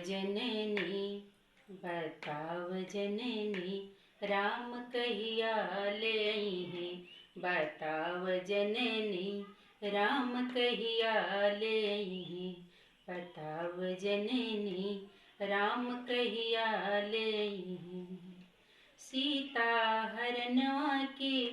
जननी, बताव जननी राम कहिया ले अइहे। बताव जननी राम कहिया ले अइहे। बताव जननी राम कहिया ले अइहे। सीता हरनवा के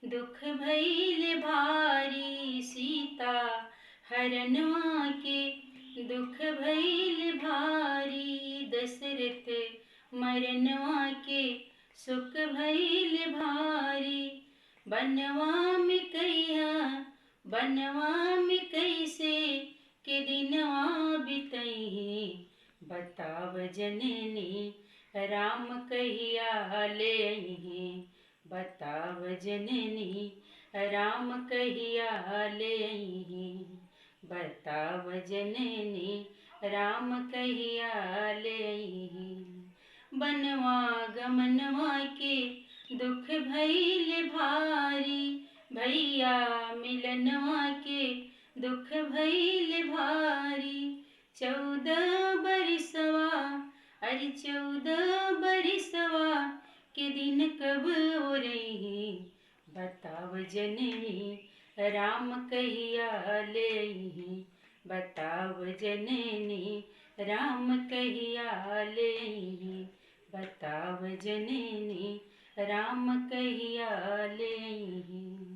दुख भइल भारी, सीता हरनवा के दुख भइल भारी। दशरथ मरनवा के सुख भइल भारी। बनवा में कहिया, बनवा में कैसे के दिनवा बितैहे। बताव जननी राम कहिया ले अइहे। बताव जननी राम कहिया ले अइहे। बताव जननी राम कहिया ले अइहे। बनवा गमनवा के दुख भइल भारी, भैया मिलनवा के दुख भइल भारी। 14 बरिसवा, अरे 14 बरिसवा के दिन कब ओरैहे। बताव जननी राम कहिया ले अइहे। बताव जननी राम कहिया ले अइहे। बताव जननी राम कहिया ले अइहे।